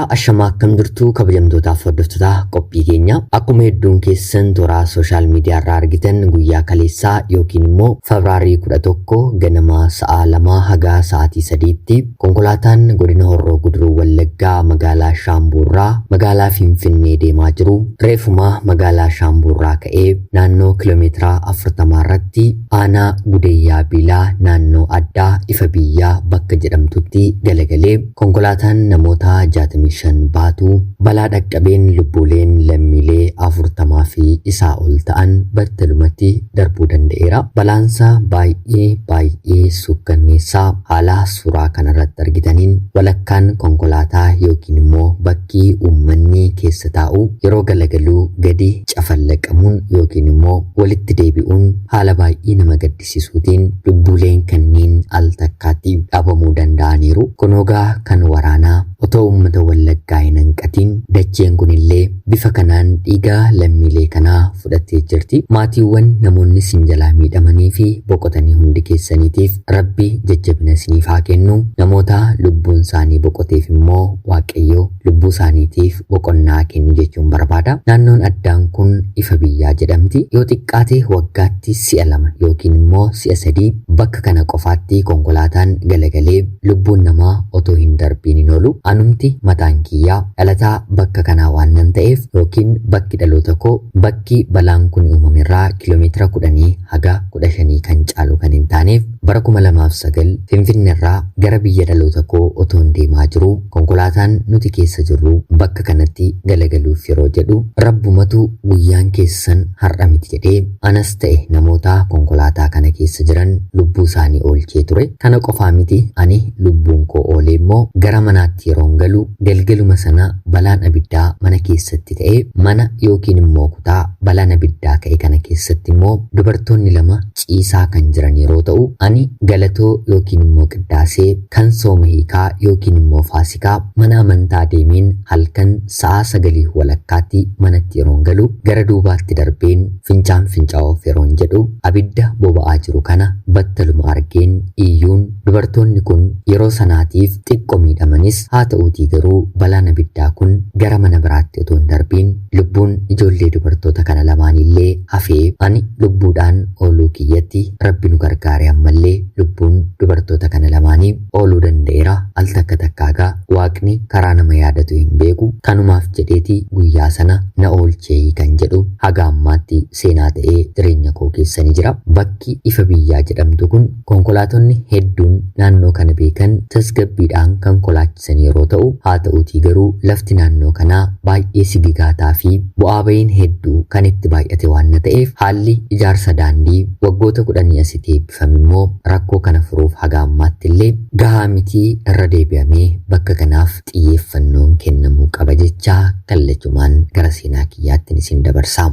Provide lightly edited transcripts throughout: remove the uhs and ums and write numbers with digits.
Yooyyaa ashamaa akkam jirtu kabajamtootaaf hordoftoota qophii keenya akkuma hedduun keessan toora sooshaal miidiyaa irraa argitan guyyaa kaleessaa yookiin immoo Febraarii 11 ganama sa'a 2 haga sa'aatii 3tti konkolaataan godina Horroo Guduruu Wallaggaa magaalaa Shaambuurraa magaalaa Finfinnee deemaa jiru reefuma magaalaa Shaambuurraa ka'ee naannoo kiiloomeetira 40 irratti aanaa Gudeeyyaa Biilaa naannoo addaa ifa biyyaa bakka jedhamtutti galagalee konkolaataan namoota 65 baatu balaa dhaqqabeen lubbuuleen lammiilee 40 fi isaa ol ta'an battalumatti darbuu danda'eera. Balaansaa baay'ee baay'ee suukkanneessaa haala suuraa kanarratti argitaniin walakkaan konkolaataa yookiin immoo bakki uummanni keessa taa'u yeroo galagaluu gadi cafallaqamuun yookiin immoo walitti deebi'uun haala baay'ee nama gaddisiisuutiin lubbuuleen kanneen al takkaatti dhabamuu danda'aniiru. Kunoogaa kan waraanaa otoo uummata Wallaggaa hin hanqatiin dacheen kunillee bifa kanaan dhiiga lammiilee kanaa fudhattee jirti. Maatiiwwan namoonni isin jalaa miidhamanii fi boqotanii hundi keessaniitiif Rabbi jajjabina isiniif haa kennu. Namoota lubbuun isaanii boqoteef immoo Waaqayyo lubbuu isaaniitiif boqonnaa kennu jechuun barbaada. Naannoon addaan kun ifa biyyaa jedhamti. Yoo xiqqaate waggaatti si'a 2 yookiin immoo si'a 3 bakka kana qofaatti konkolaataan galagalee lubbuun namaa otoo hin darbiin hin oolu. Anumti mataan kiyyaa dhalataa bakka kanaa waan nan ta'eef yookiin bakki dhaloota koo bakki balaan kun uumamerraa kiiloomeetira 10 haga 15 kan caalu kan hin taaneef bara 2009 Finfinneerraa gara biyya dhaloota koo otoon deemaa jiru konkolaataan nuti keessa jirru bakka kanatti galagaluuf yeroo jedhu rabbumatu guyyaan keessan har'a miti jedhee anas ta'e namoota konkolaataa kana keessa jiran lubbuu isaanii oolchee ture. Kana qofaa miti ani lubbuun koo oolee immoo gara manaatti yeroon galu galgaluma sana balaan abiddaa mana keessatti ta'ee mana yookiin immoo kutaa balaan abiddaa ka'e kana keessatti immoo dubartoonni lama ciisaa kan jiran yeroo ta'u ani galatoo yookiin immoo qiddaasee kan sooma hiikaa yookiin immoo faasikaa mana amantaa deemeen halkan sa'a 9 walakkaatti manatti yeroon galu gara duubaatti darbeen fincaan fincaa'uuf yeroon jedhu abidda boba'aa jiru kana battaluma argeen iyyuun dubartoonni kun yeroo sanaatiif xiqqo miidhamanis haa ta'uutii garuu balaan abiddaa kun gara mana biraatti otoo hin darbiin lubbuun ijoollee dubartoota kana lamaanillee hafee ani lubbuudhaan ooluu kiyyatti rabbi nu gargaare ammallee lubbuun dubartoota kana lamaanii ooluu danda'eera. Al takka takkaagaa waaqni karaa nama yaadatu hin beeku kanumaaf jedheeti guyyaa sana na oolchee kan jedhu haga ammaatti seenaa ta'ee jireenya koo keessa ni jira. Bakki ifa biyyaa jedhamtu kun konkolaatonni hedduun naannoo kana beekan tasgabbiidhaan kan kolaachisan yeroo ta'u haa ta'uutii garuu lafti naannoo kanaa baay'ee sigigaataa fi bu'aa ba'iin hedduu kan itti baay'ate waan ta'eef haalli ijaarsa daandii waggoota 10 asitti eebbifame immoo rakkoo kana furuuf haga ammaatti illee gahaa mitii irra deebi'amee bakka kanaaf xiyyeeffannoon kennamuu qaba jechaa kallachumaan gara seenaa kiyyaatti isin dabarsa.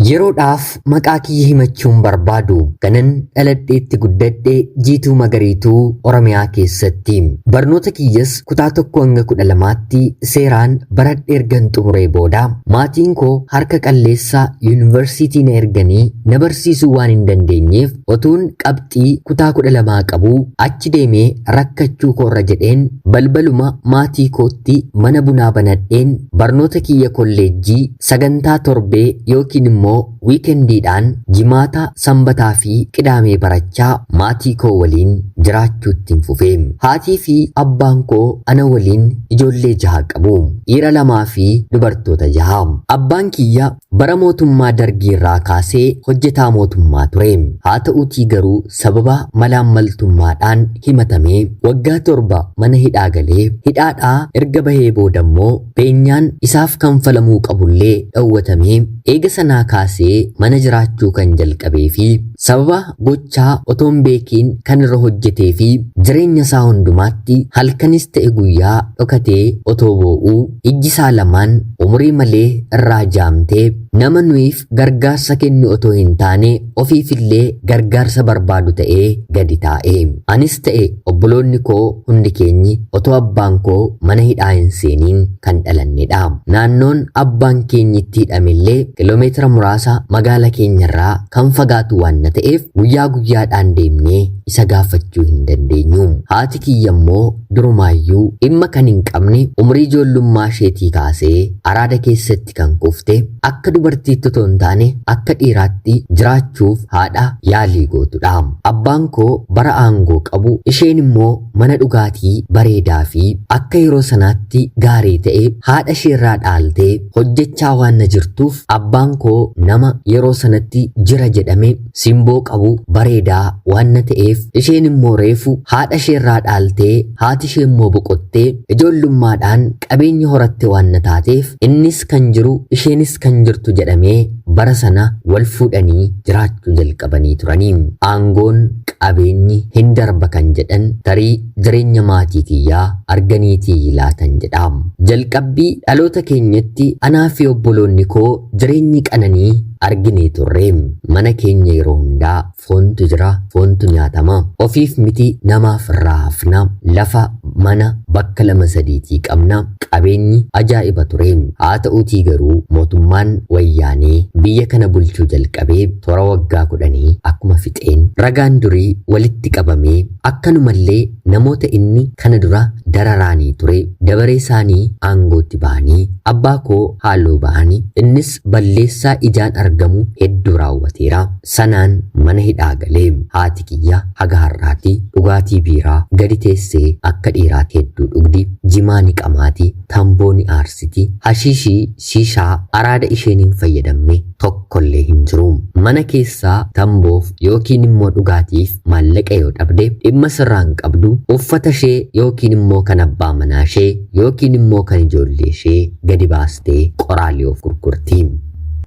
Yeroodhaaf maqaa kiyya himachuun barbaadu kanan dhaladheetti guddadhe Jiituu Magariituu Oromiyaa keessatti. Barnoota kiyyas kutaa 1 hanga 12tti seeraan baradhe ergan xumuree booda maatiin koo harka qalleessa yuunivarsiitii na erganii na barsiisuu waan hin dandeenyeef otuun qabxii kutaa 12 qabu achi deemee rakkachuu koorra jedheen balbaluma maatii kootti mana bunaa banadheen barnoota kiyya kolleejjii sagantaa torbee yookiin immoo wiikendiidhaan jimaata, sanbataa fi qidaamee barachaa maatii koo waliin jiraachuutti hin fufe. Haatii fi abbaan koo ana waliin ijoollee 6 qabu. Dhiira 2 fi dubartoota 6. Abbaan kiyya bara mootummaa dargii irraa kaasee hojjetaa mootummaa ture. Haa ta'uutii garuu sababa malaammaltummaadhaan himatamee waggaa 7 mana hidhaa galee hidhaadhaa erga bahee booda immoo beenyaan isaaf kanfalamuu qabullee dhowwatamee eega sanaa kaasee mana jiraachuu kan jalqabee fi sababa gochaa otoo hin beekiin kan irra hojjetee fi jireenya isaa hundumaatti halkanis ta'e guyyaa dhokatee otoo boo'uu ijji isaa lamaan umurii malee irraa jaamtee Nama nuyiif gargaarsa kennu otoo hin taane ofiifillee gargaarsa barbaadu ta'ee gadi taa'e. Anis ta'e obboloonni koo hundi keenyi otoo abbaan koo mana hidhaa hin seeniin kan dhalannedha. Naannoon abbaan keenyi itti hidhamellee kiloomeetira muraasa magaala keenyarraa kan fagaatu waan ta'eef guyyaa guyyaadhaan deemnee isa gaafachuu hin dandeenyu. Haati kiyya immoo durumaayyuu dhimma kan hin qabne umrii ijoollummaa isheetii kaasee araada keessatti kan kufte akka dubartiitti otoo hin taane akka dhiiraatti jiraachuuf haadha yaalii gootudha. Abbaan koo bara aangoo qabu isheen immoo mana dhugaatii bareedaa fi akka yeroo sanaatti gaarii ta'e haadha isheerraa dhaaltee hojjechaa waan na jirtuuf abbaan koo nama yeroo sanatti jira jedhame simboo qabu bareedaa waan na ta'eef isheen immoo reefu haadha isheerraa dhaaltee haati ishee immoo boqottee ijoollummaadhaan qabeenya horatte waan na taateef innis kan jiru isheenis kan jirtu jedhamee bara sana wal fuudhanii jiraachuu jalqabanii turanii. Aangoon qabeenyi hin darba kan jedhan tarii jireenya maatii kiyyaa arganiitii laatan jedha. Jalqabbii dhaloota keenyatti anaa fi obboloonni koo jireenyi qananii arginee turre. Mana keenya yeroo hundaa foontu jira, foontu nyaatama. Ofiif miti namaaf irraa hafna. Lafa mana bakka lama sadiitii qabna. Qabeenyi ajaa'iba ture. Haa ta'uutii garuu mootummaan wayyaanee biyya kana bulchuu jalqabee toora waggaa 10 akkuma fixeen ragaan durii walitti qabamee akkanumallee namoota inni kana dura dararaanii ture dabaree isaanii aangootti bahanii abbaa koo haaloo bahanii innis balleessaa ijaan argamu hedduu raawwateera. Sanaan mana hidhaa galee haati kiyya haga har'aatti dhugaatii biiraa gadi teessee akka dhiiraatti hedduu dhugdi, jimaa ni qamaati, tamboo ni aarsiti, hashiishii, shiishaa araada isheen hin fayyadamne tokkollee hin jiru. Mana keessaa tamboof yookiin immoo dhugaatiif maallaqa yoo dhabde dhimma sirraa hin qabdu, uffata ishee yookiin immoo kan abbaa manaa ishee yookiin immoo kan ijoollee ishee gadi baastee qoraalee of gurgurti.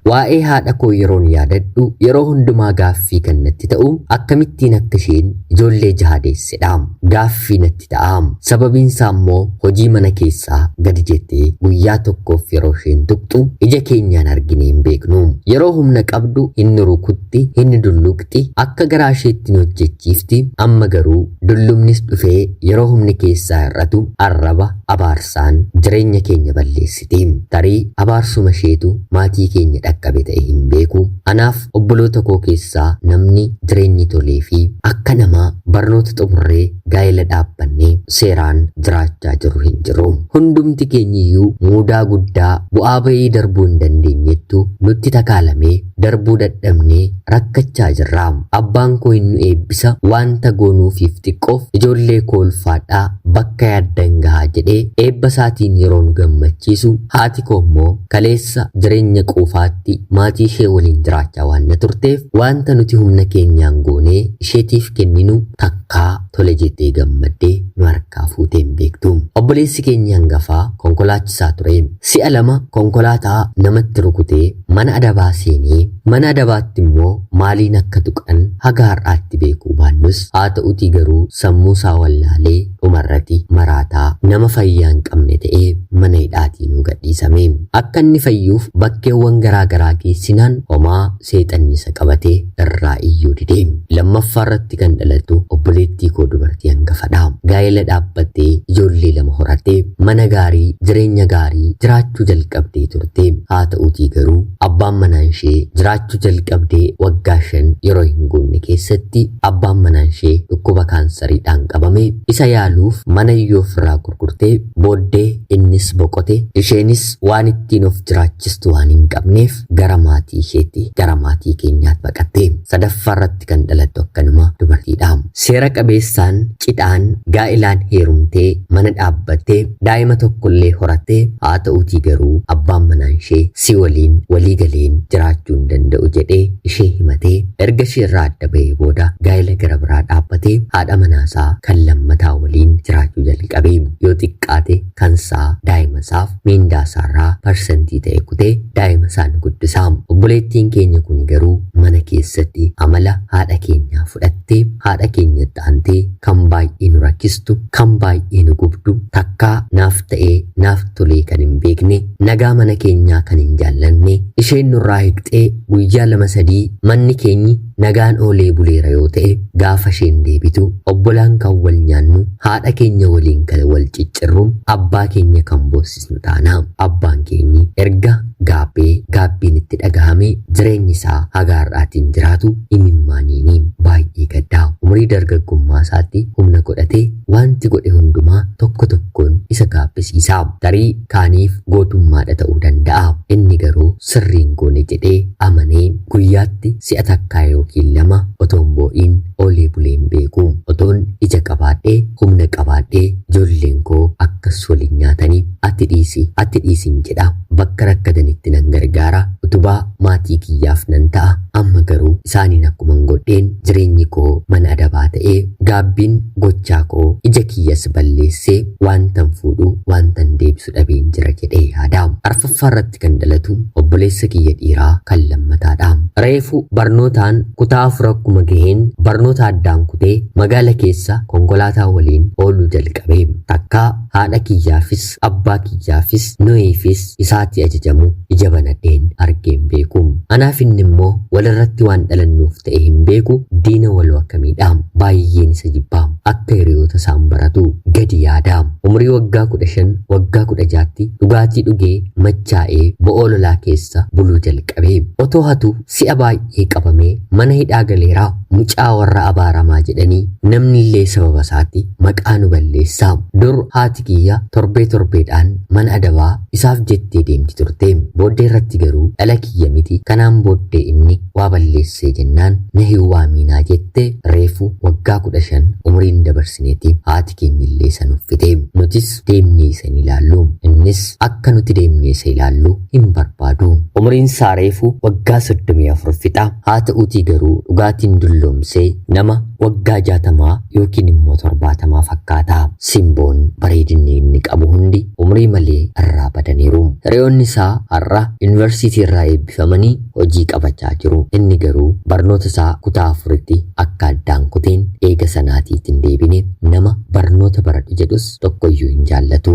Waa'ee haadha koo yeroon yaadadhu yeroo hundumaa gaaffii kan natti ta'u akkamittiin akka isheen ijoollee jaha deessedha. Gaaffii natti ta'a. Sababiin isaa immoo hojii mana keessaa gadi jettee guyyaa tokkoof yeroo isheen tuqxu ija keenyaan arginee hin beeknu. Yeroo humna qabdu hin rukutti, hin dulluqxi, akka garaa isheetti hin hojjechiifti. Amma garuu dullumnis dhufee yeroo humni keessaa hir'atu arraba abaarsaan jireenya keenya balleessiti. Tarii abaarsuma isheetu maatii keenya dhaqqabe ta'e hin beeku. Anaaf obboloota koo keessaa namni jireenyi tolee fi akka namaa barnoota xumurree gaa'ela dhaabbannee seeraan jiraachaa jiru hin jiru. Hundumti keenyiyyuu muudaa guddaa bu'aa bahii darbuu hin dandeenyettu nutti takaalamee darbuu dadhabnee rakkachaa jirra. Abbaan koo hin nu eebbisa wanta goonuufiif xiqqoof ijoollee koo ulfaadhaa bakka yaaddan gahaa jedhee eebba isaatiin yeroo nu gammachiisu haati koo immoo kaleessa jireenya quufaatti maatii ishee waliin jiraachaa waan na turteef wanta nuti humna keenyaan goonee isheetiif kenninu takkaa tole jettee gammaddee nu harkaa fuutee hin beektu. Obboleessi keenya hangafaa konkolaachisaa ture. Si'a lama konkolaataa namatti rukutee mana adabaa seenee mana adabaatti immoo maaliin akka tuqan haga har'aatti beekuu baannus haa ta'utii garuu sammuu isaa wallaalee dhumarratti maraataa nama fayyaa hin qabne ta'ee mana hidhaatii nu gadhiisame. Akka inni fayyuuf bakkeewwan garaa garaa geessinaan homaa seexanni isa qabatee irraa iyyuu dide. Lammaffaa irratti kan dhalattu obboleettii koo dubartii hangafadha. Gaa'ela dhaabbattee ijoollee lama horattee mana gaarii jireenya gaarii jiraachuu jalqabdee turte. Haa ta'uutii garuu abbaan manaa ishee jiraachuu jalqabdee waggaa 5 yeroo hin guunne keessatti abbaan manaa ishee dhukkuba kaansariidhaan qabame isa yaaluuf mana iyyuu ofirraa gurgurtee booddee innis boqote. Isheenis waan ittiin of jiraachistu waan hin qabneef gara maatii isheetti gara maatii keenyaatti baqatte. Sadaffaa irratti kan dhalattu akkanuma dubartiidha. Seera qabeessaan cidhaan gaa'ilaan heerumtee mana dhaabbattee daa'ima tokkollee horattee haa ta'uutii garuu abbaan manaa ishee si waliin walii galeen jiraachuu hin danda'u jedhee ishee himatee erga ishee irraa adda bahee booda gaa'ela gara biraa dhaabbatee haadha manaasaa kan lammataa waliin jiraachuu jalqabe. Yoo xiqqaate kansaa daa'ima isaaf miindaa isaarraa parsantii ta'e kutee daa'ima isaan guddisa. Obboleettiin keenya kun garuu mana keessatti amala haadha keenyaa fudhattee haadha keenyatti aantee kan baay'ee nu rakkistu, kan baay'ee nu gubdu, takkaa naaf ta'ee naaf tolee kan hin beekne, nagaa mana keenyaa kan hin jaallanne, isheen nurraa hiqxee guyyaa 2-3 manni keenyi nagaan oolee buleera yoo ta'e gaafa isheen deebitu obbolaan kan wal nyaannu, haadha keenya waliin kan wal ciccirru, abbaa keenya kan boossisnu taana. Abbaan keenyi erga gaabbee gaabbiin itti dhagahame jireenyi isaa haga har'aatiin jiraatu imimmaaniini baay'ee gaddaa. Umurii dargaggummaa isaatti humna godhatee wanti godhe hundumaa tokko tokkoon isa gaabbisiisa. Tarii kaaniif gootummaadha ta'uu danda'a. Inni garuu sirriin goone jedhee amanee guyyaatti si'a takkaa yookiin 2 otoon boo'iin oolee buleen beeku. Otoon ija qabaadhee humna qabaadhee ijoolleen koo akkas waliin nyaatanii ati dhiisi ati dhiisin jedha. Bakka rakkatanitti nan gargaara, utubaa maatii kiyyaaf nan ta'a. Amma garuu isaaniin akkuma hin godheen jireenyi koo mana adabaa ta'ee gaabbiin gochaa koo ija kiyyas balleessee waantan fuudhu waantan deebisu dhabeen jira jedhee yaada. Arfaffaa irratti kan dhalatu obboleessa kiyya dhiiraa kan lammataadha. Reefu barnootaan kutaa 4 akkuma gaheen barnoota addaan kutee magaala keessa konkolaataa waliin ooluu jalqabe. Takkaa haadha kiyyaafis abbaa kiyyaafis nuyiifis isaatti ajajamu ija banadheen argeen beeku. Anaaf inni immoo walirratti waan dhalannuuf ta'e hin beeku, diina waloo akkamiidha. Baay'een isa jibbaa. Akka hiriyoota isaan baratu gadi yaada. Umurii waggaa 15 waggaa 16tti dhugaatii dhugee machaa'ee bo'oo lolaa keessa buluu jalqabe. Otoo hatu si'a baay'ee qabamee mana hidhaa galeeraa. Mucaa warra abaaramaa jedhanii namni illee sababa isaatti maqaa nu balleessaa. Dur haati kiyya torbee torbeedhaan mana adabaa isaaf jettee deemti turte. Booddee irratti garuu dhala kiyya miti, kanaan booddee inni waa balleessee jennaan na hin waamiinaa jette. Reefu waggaa 15 umuriin dabarsineeti haati keenyillee isa nuffite. Nutis deemnee isa hin ilaallu, innis akka nuti deemnee isa ilaallu hin barbaadu. Umuriin isaa reefu waggaa 34 fixa. Haa ta'uutii garuu dhugaatiin dulloomsee nama waggaa 60 yookiin immoo 70 fakkaata. Simboon bareedinni inni qabu hundi umurii malee irraa badaniiru. Hiriyoonni isaa har'a yuunivarsiitii irraa eebbifamanii hojii qabachaa jiru. Inni garuu barnoota isaa kutaa 4tti akka addaan kuteen eega sanaatiitiin deebine nama barnoota baradhu jedhus tokkoyyuu hin jaallatu.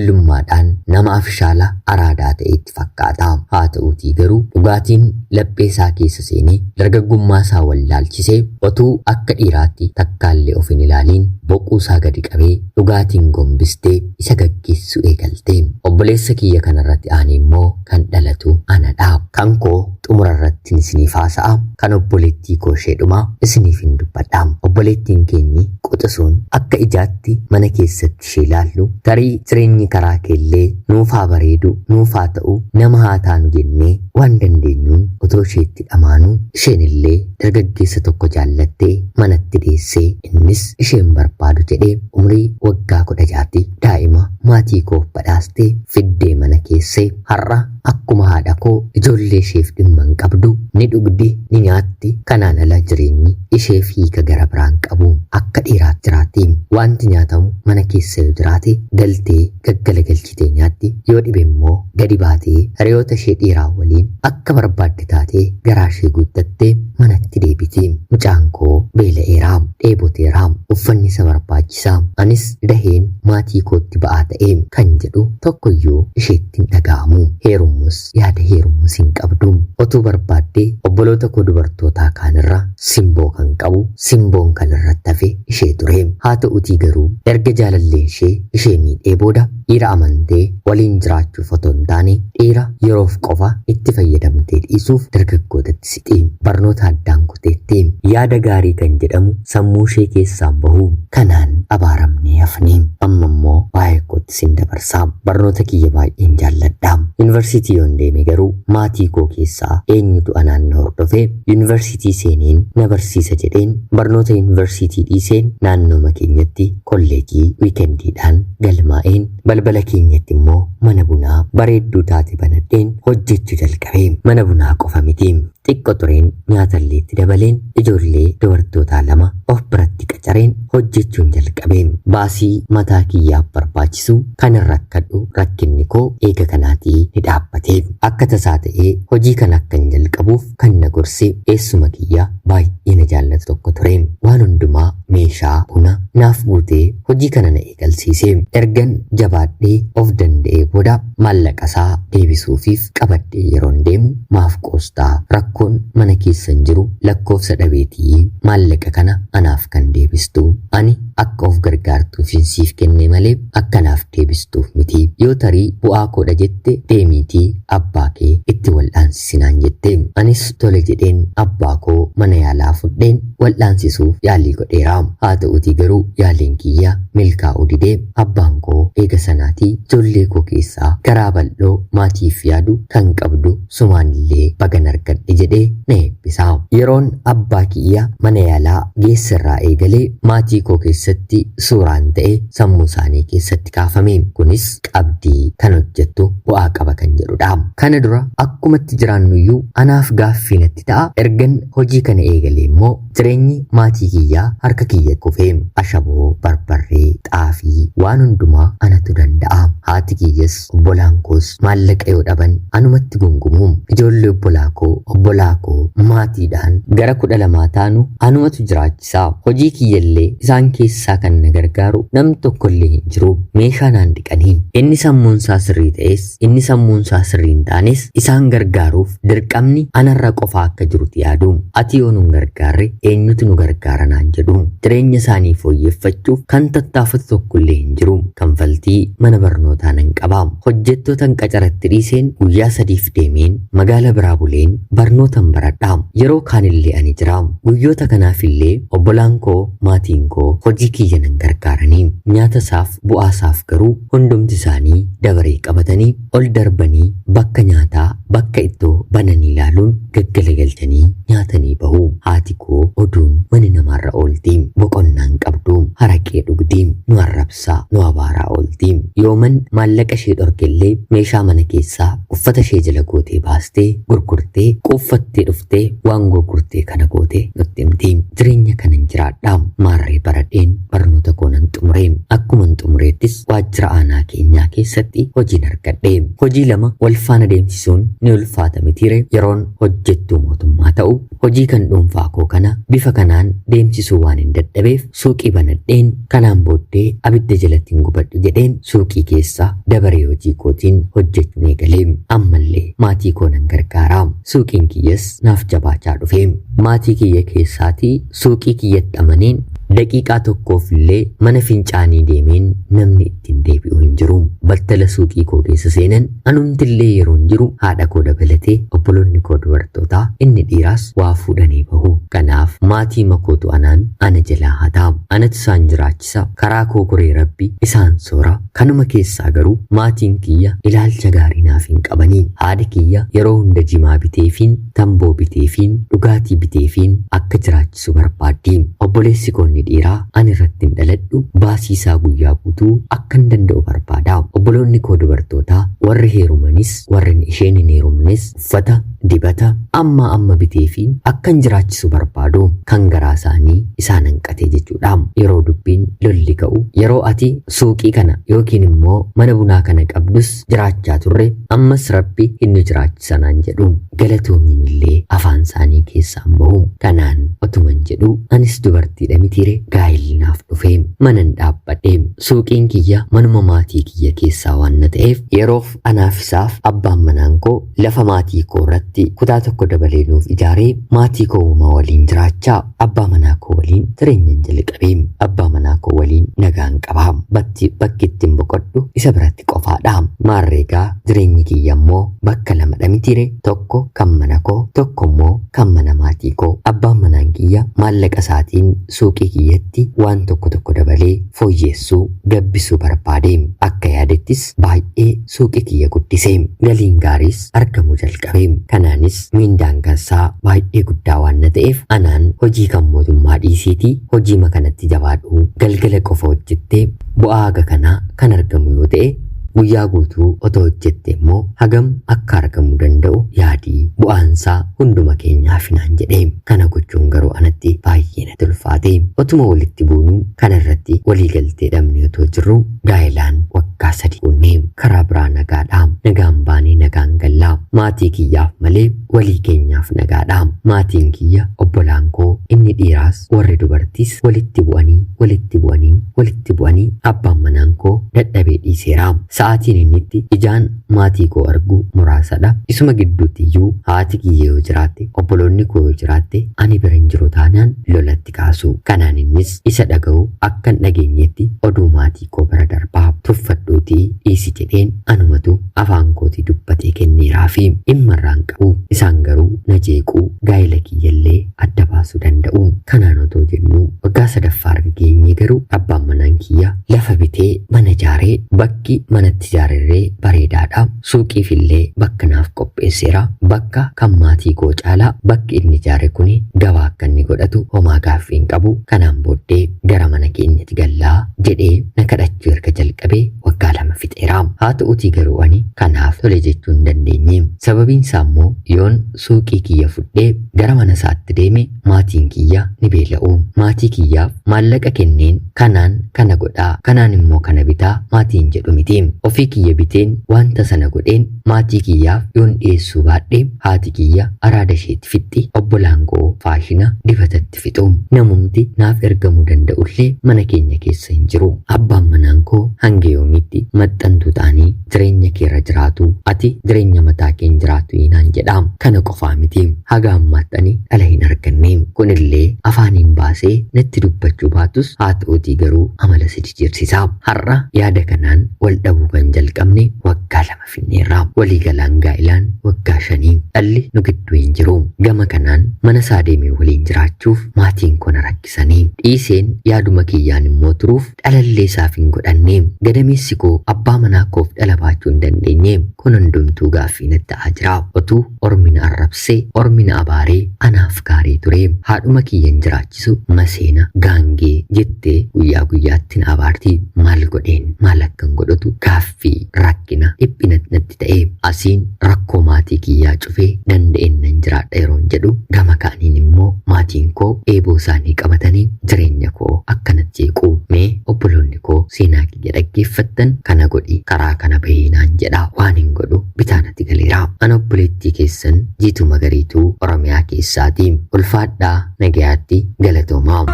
Ijoollummaadhaan nama afishaala araadaa ta'etti fakkaata. Haa ta'uutii garuu dhugaatiin laphee isaa keessa seenee dargaggummaa isaa wallaalchisee otuu akka dhiiraatti takkaallee of hin ilaaliin boquu isaa gadi qabee dhugaatiin gombistee isa gaggeessuu eegalte. Obboleessa kiyya kanarratti aanee immoo kan dhalatu anadha. Kan koo xumura irratti isiniif haasa'a. Kan obboleettii koo isheedhuma isiniif hin dubbadha. Obboleettiin keenyi quxisuun akka ijaatti mana keessatti ishee ilaallu, tarii jireenyi karaa keellee nuuf haa bareedu, nuuf haa ta'u, nama haa taanu jennee waan dandeenyuun otoo isheetti dhamaanuu isheen illee dargaggeessa tokko jaallattee manatti deessee innis isheen barbaadu jedhee umurii waggaa 16tti daa'ima maatii koof badhaastee fiddee mana keessee har'a akkuma haadha koo ijoollee isheef dhimma hin qabdu, ni dhugdi, ni nyaatti, kanaan ala jireenyi isheef hiika gara biraan qabu. Akka dhiiraatti jiraatti. Wanti nyaatamu mana keessa yoo jiraate galtee gaggala galchitee nyaatti, yoo dhibe immoo gadi baatee hiriyoota ishee dhiiraa waliin akka barbaadde taatee garaa ishee guuttattee manatti deebiti. Mucaan koo beela'eera, dheeboteera, uffanni isa barbaachisa, anis daheen maatii kootti ba'aa ta'e kan jedhu tokkoyyuu isheetti hin dhaga'amu. Heerumuus yaada heerumuus hin qabdu. Otuu barbaaddee obboloota koo dubartootaa kaanirra simboo kan qabu, simboon kan irratti hafe ishee ture. Haa ta'uutii garuu erga jaalalleen ishee ishee miidhee booda dhiira amantee waliin jiraachuuf otoo hin taane dhiira yeroof qofa itti fayyadamtee dhiisuuf dargaggootatti siqi. Barnoota addaan kuteetti. Yaada gaarii kan jedhamu sammuu ishee keessaan bahu. Kanaan abaaramnee hafne. Amma immoo waa'ee kootti sin dabarsa. Barnoota kiyya baay'een jaalladha. Yuunivarsiitii yoon deeme garuu maatii koo keessaa eenyutu anaan na hordofee yuunivarsiitii seeneen na barsiisa jedheen barnoota yuunivarsiitii dhiiseen naannooma keenyatti kolleejii wiikendiidhaan galmaa'een balbala keenyatti immoo mana bunaa bareedduu taate banadheen hojjechuu jalqabe. Mana bunaa qofa miti. Xiqqoo tureen nyaatallee itti dabaleen ijoollee ijoollee dubartootaa 2 of biratti qacareen hojjechuun jalqabe. Baasii mataa kiyyaaf barbaachisu kan hin rakkadhu rakkinni koo eega kanaatii ni dhaabbate. Akka tasaa ta'ee hojii kana akkan jalqabuuf kan na gorse eessuma kiyya baay'ee na jaallatu tokko ture. Waan hundumaa meeshaa buna naaf guutee hojii kana na eegalsiise. Ergan jabaadhee of danda'ee booda maallaqa isaa deebisuufiif qabadhee yeroon deemu maaf qoostaa rakkoon mana keessan jiru lakkoofsa dhabeetii maallaqa kana anaaf kan deebistu ani akka of gargaartuufin siif kenne malee akka naaf deebistuuf miti. Yoo tarii bu'aa koodha jette deemiitii abbaa kee itti wal'aansisi naan jette. Anis tole jedheen abbaa koo mana yaalaa fudheen wal'aansisuuf yaalii godheera. Haa ta'uutii garuu yaaliin kiyya milkaa'uu didee abbaan koo eega sanaatii ijoollee koo keessaa garaa bal'oo maatiif yaadu kan qabdu sumaanillee bagan argadhe jedhee na eebbisa. Yeroon abbaa kiyya mana yaalaa geesserraa eegalee maatii koo keessatti suuraan ta'e sammuu isaanii keessatti kaafame. Kunis qabdii kan hojjettu bu'aa qaba kan jedhudha. Kana dura akkumatti jiraannuyyuu anaaf gaaffii natti ta'a. Ergan hojii kana eegalee immoo jireenyi maatii kiyyaa harka kiyya kufe. Ashaboo, barbarree, xaafii waan hundumaa anatu danda'a. Haati kiyyas obbolaan koos maallaqa yoo dhaban anumatti gungumu. Ijoollee obbolaa koo obbolaa koo maatiidhaan gara 12 taanu anumatu jiraachisa. Hojii kiyyallee isaan keessaa kan na gargaaru namni tokkollee hin jiru. Meeshaa naan dhiqanii. Inni sammuun isaa sirrii ta'es inni sammuun isaa sirrii hin taanes isaan gargaaruuf dirqamni anarra qofa akka jirutti yaadu. Ati yoo nun gargaarre eenyutu nu gargaara naan jedhu. Jireenya isaanii fooyyeffachuuf kan tattaafatu tokkollee hin jiru. Kanfaltii mana barnootaa nan qaba. Hojjettootan qacaratti dhiiseen guyyaa 3f deemeen magaala biraa buleen barnootan baradha. Yeroo kaanillee ani jira. Guyyoota kanaafillee obbolaan koo maatiin koo hojii kiyya nan gargaaranii. Nyaata isaaf bu'aa isaaf garuu hundumti isaanii dabaree qabatanii ol darbanii bakka nyaataa bakka ittoo bananii ilaaluun gaggalagalchanii nyaatanii bahu. Haati koo oduun mana namaarra oolti. Boqonnaan qabdu haraqee dhugdi. Nu arrabsaa nu abaaraa oolti. Yooman maallaqa ishee dhorkellee meeshaa mana keessaa uffata ishee jala gootee baastee gurgurtee quuffattee dhuftee waan gurgurtee kana gootee nutti himti. Jireenya kanan jiraadha. Maarree baradheen barnoota koo nan xumure. Akkuman xumureettis waajjira aanaa keenyaa keessatti hojiin argadhe. Hojii 2 wal faana deemsisuun ni ulfaata mitiire. Yeroon hojjettuu mootummaa ta'u hojii kan dhuunfaa koo kana bifa kanaan deemsisuu waan hin dadhabeef suuqii banadheen kanaan booddee abidda jalatti hin gubadhu jedheen suuqii keessa dabaree hojii kootiin hojjechuun eegalee. Ammallee maatii koo nan gargaara. Suuqiin kiyyas naaf jabaachaa dhufe. Maatii kiyya keessaatii suuqii kiyyatti amaneen daqiiqaa tokkoof illee mana fincaanii deemeen namni ittiin deebi'u hin jiru. Battala suuqii koo keessa seenan anumtillee yeroon jiru haadha koo dabalatee obboloonni koo dubartootaa inni dhiiraas waa fuudhanii bahu. Kanaaf maatii makootu anaan ana jalaa hataa. Anatu isaan jiraachisa. Karaa koo koree rabbi isaan soora. Kanuma keessaa garuu maatiin kiyya ilaalcha gaarii naaf hin qabanii. Haadhi kiyya yeroo hunda jimaa biteefiin, tamboo biteefiin, dhugaatii biteefiin akka jiraachisu barbaaddi. Obboleessi koo inni dhiiraa ani irratti hin dhaladhu baasii isaa guyyaa guutuu akka hin danda'u barbaada. Obboloonni koo dubartootaa warri heerumanis warri isheen hin heerumnes uffata, dibata amma amma biteefiin akka hin jiraachisu barbaadu. Kan garaa isaanii isaan hanqatee jechuudha. Yeroo dubbiin lolli ka'u yeroo ati suuqii kana yookiin immoo mana bunaa kana qabdus jiraachaa turre ammas rabbi hin nu jiraachisa naan jedhu. Galatoomiin illee afaan isaanii keessaan bahu. Kanaan otuman jedhu anis dubartiidha mitiire gaa'elli naaf dhufe. Manan dhaabbadhe. Suuqiin kiyya manuma maatii kiyya keessaa waan na ta'eef yeroof anaaf isaaf abbaan manaan koo lafa maatii koo irratti kutaa tokko dabalee nuuf ijaaree maatii koo uumaa waliin jiraachaa abbaa manaa koo waliin jireenyan jalqabe. Abbaa manaa koo waliin nagaan qaba. Bakki ittiin boqodhu isa biratti qofaadha. Maarreegaa jireenyi kiyya immoo bakka lamadha mitiire. Tokko kan mana koo, tokko immoo kan mana maatii koo. Abbaan manaan kiyya maallaqa isaatiin suuqii kiyyatti waan tokko tokko dabalee fooyyessuu, gabbisuu barbaade. Akka yaadettis baay'ee suuqii kiyya guddise. Galiin gaariis argamuu jalqabe. Kanaanis miindaan kansaa baay'ee guddaa waan na ta'eef anaan hojii kan mootummaa dhiisiitii hojiima kanatti jabaadhu galgala qofa hojjettee bu'aa haga kanaa kan argamu yoo ta'e Guyyaa guutuu otoo hojjette immoo hagam akka argamuu danda'u yaadii, bu'aansaa hunduma keenyaaf naan jedhe. Kana gochuun garuu anatti baay'ee natti ulfaate. Otuma walitti buunuu kana irratti walii galtee dhabne otoo jirru gaa'ilaan waggaa 3 guunne. Karaa biraa nagaadha. Nagaan baanee nagaan galla. Maatii kiyyaaf malee walii keenyaaf nagaadha. Maatiin kiyya, obbolaan koo inni dhiiraas warri dubartiis walitti bu'anii walitti bu'anii walitti bu'anii abbaan manaan koo dadhabee dhiiseera. Sa'aatiin inni itti ijaan maatii koo argu muraasadha. Isuma gidduutti iyyuu haati kiyya yoo jiraatte, obboloonni koo yoo jiraatte ani bira hin jiru taanaan lolatti kaasu. Kanaan innis isa dhaga'u akka hin dhageenyetti oduu maatii koo bira darbaa. Tuffadhuutii dhiisi jedheen anumatu afaan kootii dubbatee kenneeraafi. Dhimma irraa hin qabu. Isaan garuu na jeequ, gaa'ela kiyyallee adda baasuu danda'u. Kanaan otoo jennuu waggaa sadaffaa erga geenyee garuu abbaan manaan kiyya lafa bitee mana ijaaree bakki manatti ijaarerree bareedaadha. Suuqiifillee bakka naaf qopheesseera. Bakka kan maatii koo caalaa bakki inni ijaare kuni gabaa akka inni godhatu homaa gaaffii hin qabu. Kanaan booddee gara mana keenyatti gallaa jedhee na kadhachuu erga jalqabee waggaa 2 fixeera. Haa ta'uutii garuu ani kanaaf tole jechuu hin dandeenye. Sababiin isaa immoo yoon suuqii kiyya fudhee gara mana isaatti deeme maatiin kiyya ni beela'u. Maatii kiyyaaf maallaqa kenneen kanaan kana godhaa, kanaan immoo kana bitaa maatiin jedhu miti. Ofii kiyya biteen wanta sana godheen maatii kiyyaaf yoon dhiyeessuu baadhe haati kiyya araada isheetti fixxi, obbolaan koo faashina dibatatti fixu. Namumti naaf ergamuu danda'ullee mana keenya keessa hin jiru. Abbaan manaan koo hanga yoomiitti maxxantuu ta'anii jireenya keerra jiraatu, ati jireenya mataa kee hin jiraattu naan jedha. Kana qofaa miti, haga ammaatti ani dhala hin arganne. Kunillee afaaniin baasee natti dubbachuu baatus haa ta'uutii garuu amala si jijjiirsisa. Har'a yaada kanaan wal dhabuu kan jalqabne waggaa 2 finneerra. Waliigalaan gaa'ilaan waggaa shanii. Dhalli nu gidduu hin jiru. Gama kanaan mana isaa deemee waliin jiraachuuf maatiin koo na rakkisanii. Dhiiseen yaaduma kiyyaan immoo turuuf dhalallee isaaf hin godhanne. Gadameessi koo abbaa manaa koof dhala baachuu hin dandeenye. Kun hundumtuu gaaffii natti ta'aa jira. Otuu ormi na arrabsee, ormi na abaaree anaaf gaarii ture. Haadhuma kiyyan jiraachisu maseena, gaangee jettee guyyaa guyyaatti na abaarti. Maal godheen maal akkan godhutu gaaffii, rakkina, dhiphina natti ta'e. Asiin rakkoo maatii kiyyaa cufee danda'een nan jiraadha yeroon jedhu gama kaaniin immoo maatiin koo eeboo isaanii qabatanii jireenya koo akkanatti jeequ. Mee obboloonni koo seenaa kiyya dhaggeeffattan kana godhi karaa kana bahii naan jedha. Waan hin godhu bitaa natti galeera. Ana obboleettii keessan Jiituu Magariituu Oromiyaa keessaati. Ulfaadhaa nagayaatti galatoomaa.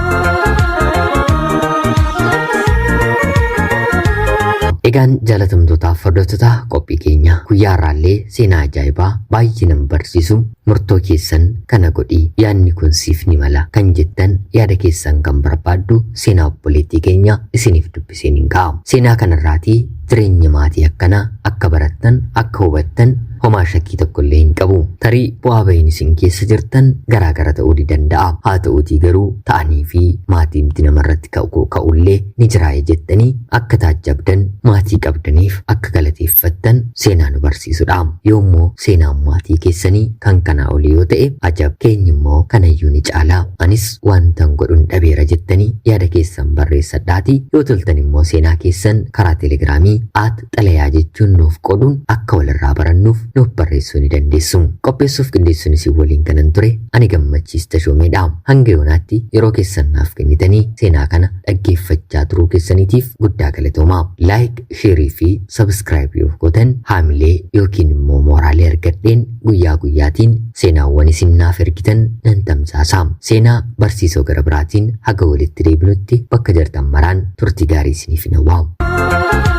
Egaan jaalatamtootaaf hordoftoota qophii keenya guyyaa har'aallee seenaa ajaa'ibaa baay'ee nama barsiisu murtoo keessan kana godhi yaadni kun siif ni mala kan jettan yaada keessan kan barbaaddu seenaa obboleettii keenya isiniif dubbiseen hin ka'a. Seenaa kanarraatii jireenya maatii akkanaa akka barattan akka hubattan homaa shakkii tokko illee hin qabu. Tarii bu'aa bahiin isin keessa jirtan garaa gara ta'uu ni danda'a. Haa ta'uutii garuu ta'anii fi maatiimti namarratti ka'u ka'ullee ni jiraaya jettanii akka taajjabdan maatii qabdaniif akka galateeffattan seenaa nu barsiisudha. Yoommoo seenaan maatii keessanii kan kanaa olii yoo ta'e ajab keenyi immoo kanayyuu ni caala. Anis wantan godhun dhabeera jettanii yaada keessan barreessadhaatii yoo toltan immoo seenaa keessan karaa telegiraamii at xalayaa jechuun nuuf qooduun akka walirraa barannuuf nuuf barreessuu ni dandeessu. Qopheessuuf qindeessuun isin waliin kanan ture ani Gammachiis Tashoomeedha. Hanga yoonaatti yeroo keessan naaf kennitanii seenaa kana dhaggeeffachaa turuu keessaniitiif guddaa galatoomaa. Like, share fi subscribe yoo gootan haamilee yookiin immoo mooraalee argadheen guyyaa guyyaatiin seenaawwan isin naaf ergitan nan tamsaasa. Seenaa barsiisoo gara biraatiin haga walitti deebinutti bakka jirtan maraan turtii gaarii isiniif hawwa.